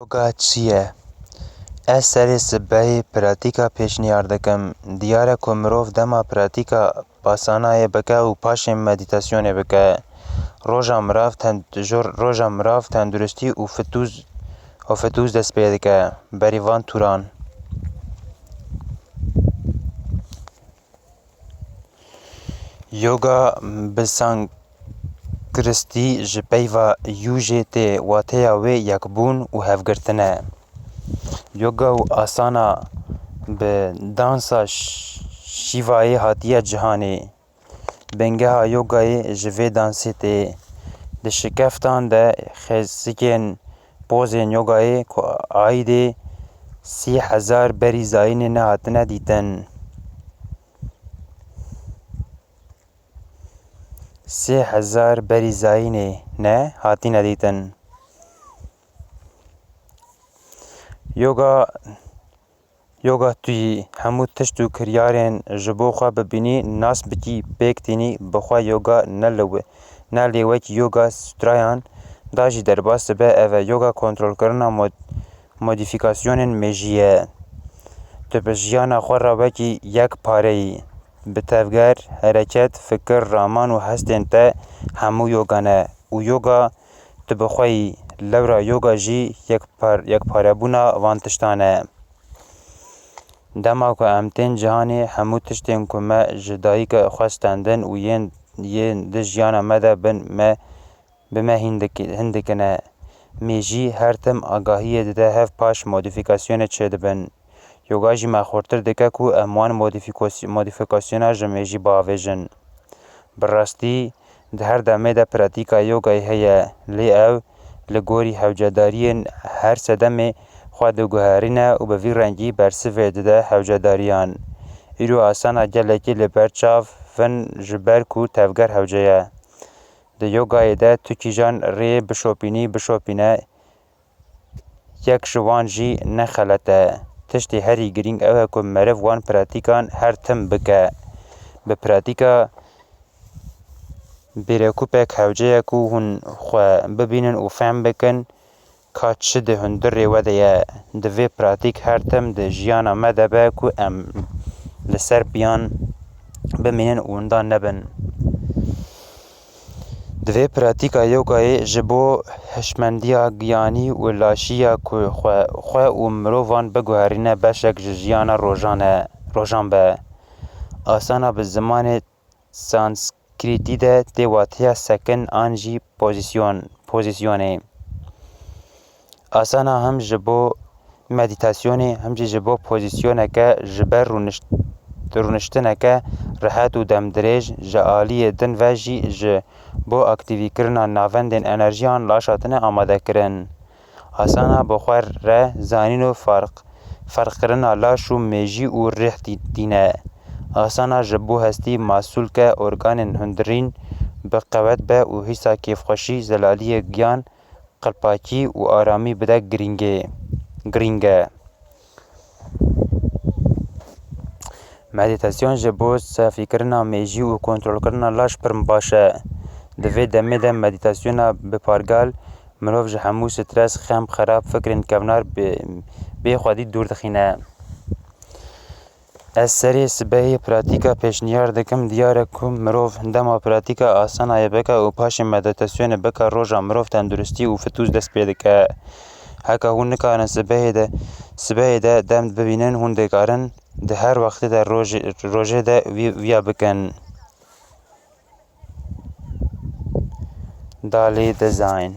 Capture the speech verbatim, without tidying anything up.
Yoga çi ye? Ez serê sibehê pratîka pêşniyar dikim. Diyar e ku mirov dema pratîka asanayê bike û paşê medîtasyonê bike. Roja mirav tend-, jor-, roja mirav tenduristî û fitûz, û fitûz dest pê dike. Berî van tûran. Yoga bi sankristî ji peyva yûjê tê, wateya wê yekbûn û hevgirtin e. Yoga û asana bi dansa ş-, şîvayê hatiye cihanê. Bingeha yogayê ji vê dansê tê. Di şikeftan de xêzikên pozên yogayê ku aîdê sê hezar berî zayînê nehatine dîtin. Sê hezar berî zayînê ne hatine dîtin. Yoga, yoga tu yî hemû tişt û kiryarên ji bo xwe bibînî, nas bikî, pêk tînî, bi xwe yoga ne li we-, ne lê wekî yoga sutrayan da jî derbas dibe, ev e yoga kontrolkirina mod-, modîfîkasyonên mêjî ye. Tu bi jiyana xwe re wekî yek pare yî. Bi tevger, hereket, fikir, raman û hestên te hemû yoga ne û yoga tu bi xwe yî. Lewra yoga jî yekpar-, yekparebûna van tiştan e. Dema ku em tên cihanê, hemû tiştên ku me ji dayika xwe stendin û yên, yên di jiyana me de bin, me bi me hîn diki-, hin dikine. Mêjî her tim agahiyê dide hev, paş modîfîkasyonê çêdibin. Yoga jî me xurtir dike ku em wan modîfîkos-, modîfîkasyona ji mêjî biavêjin. Bi rastî, di her demê de pratîka yogayê heye, lê ew li gorî hewcedariyên her sedemê xwe diguherîne û bi vî rengî bersivê dide hewcedariyan. Îro asana gelekî li ber çav in, ji ber ku tevger hewce ye. Di yogayê de tu kîjan rêyê bişopînî, bişopîne, yek ji wan jî ne xelet e. Tiştê herî girîng ew e ku meriv wan pratîkan her tim bike. Bi pratîka bêrekûpek hewce ye ku hûn xwe bibînin û fehm bikin ka çi di hundirê we de ye. Divê pratîk her tim di jiyana me de be ku em li ser piyan bimînin û winda nebin. Divê pratîka yogayê ji bo hişmendiya giyanî û laşiya ku xwe, xwe û mirovan biguherîne beşek ji jiyana rojan e, rojan be. Asana bi zimanê Sanskrîtî de tê wateya sekin an jî pozîsyon, pozîsyonê. Asana him ji bo medîtasyonê, him jî ji bo pozîsyoneke ji ber rûniş-, rûniştineke rihet û demdirêj, ji aliyê din ve jî ji bo aktîvîkirina navendên enerjiyan laş hatine amadekirin. Asana bi xwe re zanîn û farq, ferqkirina laş û mêjî û rih dî-, dîne. Asana ji bo hestî masûlke organên hundirîn bi qewet be û hîsa kêfxweşî, zelaliyê giyan, qilpakî û aramî bide girîngê, girîng e. Medîtasyon ji bo safîkirina mêjî û kontrolkirina laş pir baş e. Di vê demê de medîtasyona bi pargal mirov ji hemû stres, xem, xerab, fikrên kevnar, bê, bêxwedî dûr dixîne. Ez serê sibehê pratîka pêşniyar dikim. Diyar e ku mirov dema pratîka asanayê bike û paşê medîtasyonê bike, roja mirov tenduristî û fitûz dest pê dike. Heke hûn nikarin sibehê de, sibehê de dem bibînin, hûn dikarin di her wextê de rojê, rojê de vî-, viya bikin. Dalê design.